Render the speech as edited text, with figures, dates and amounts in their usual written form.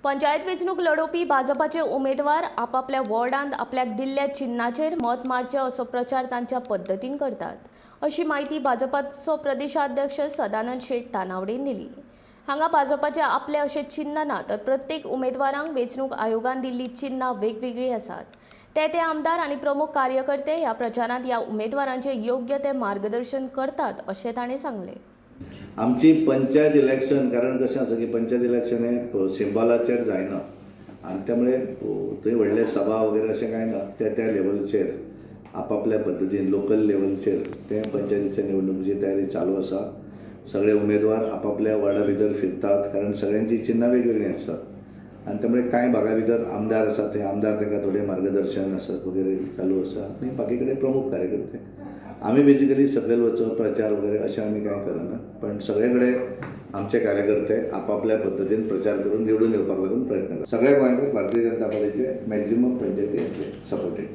पंचायत वेंचणूक लढोवपी भाजपाचे उमेदवार आपापल्या वॉर्डांत आपल्याक दिल्ल्या चिन्नाचेर मत मारचें असो प्रचार तांच्या पद्दतीन करतात, अशी म्हायती भाजपाचो प्रदेशाध्यक्ष सदानंद शेट तानावडेन दिली. हांगा भाजपाचे आपले अशें चिन्ह ना, तर प्रत्येक उमेदवारांक वेंचणूक आयोगान दिल्ली चिन्हां वेगवेगळीं आसात. ते ते आमदार आनी प्रमुख कार्यकर्ते ह्या प्रचारांत ह्या उमेदवारांचे योग्य ते मार्गदर्शन करतात, अशें ताणें सांगलें. आमची पंचायत इलेक्शन, कारण कशें आसा की पंचायत इलेक्शन हें सिंबॉलाचेर जायना आनी त्यामुळे थंय व्हडले सभा वगैरे अशें कांय ना. त्या त्या लेवलचेर आपापल्या पद्दतीन लोकल लेवलचेर ते पंचायतीच्या निवडणुकीची तयारी चालू आसा. सगळे उमेदवार आपापल्या वॉर्डा भितर फिरतात, कारण सगळ्यांची चिन्हां वेगवेगळीं आसतात आनी त्यामुळे कांय भागा भितर आमदार आसा, थंय आमदार तांकां थोडें मार्गदर्शन आसत वगैरे चालू आसा आनी बाकी कडेन प्रमुख कार्यकर्ते. आमी बेजिकली सकयल वचप, प्रचार वगैरे अशें आमी कांय करना, पण सगळे कडेन आमचे कार्यकर्ते आपापल्या पद्दतीन प्रचार करून निवडून येवपाक लागून प्रयत्न करतात. सगळ्या गोंयभर भारतीय जनता पार्टीचे मॅक्झिमम पंचायती येतले सपोर्टेड.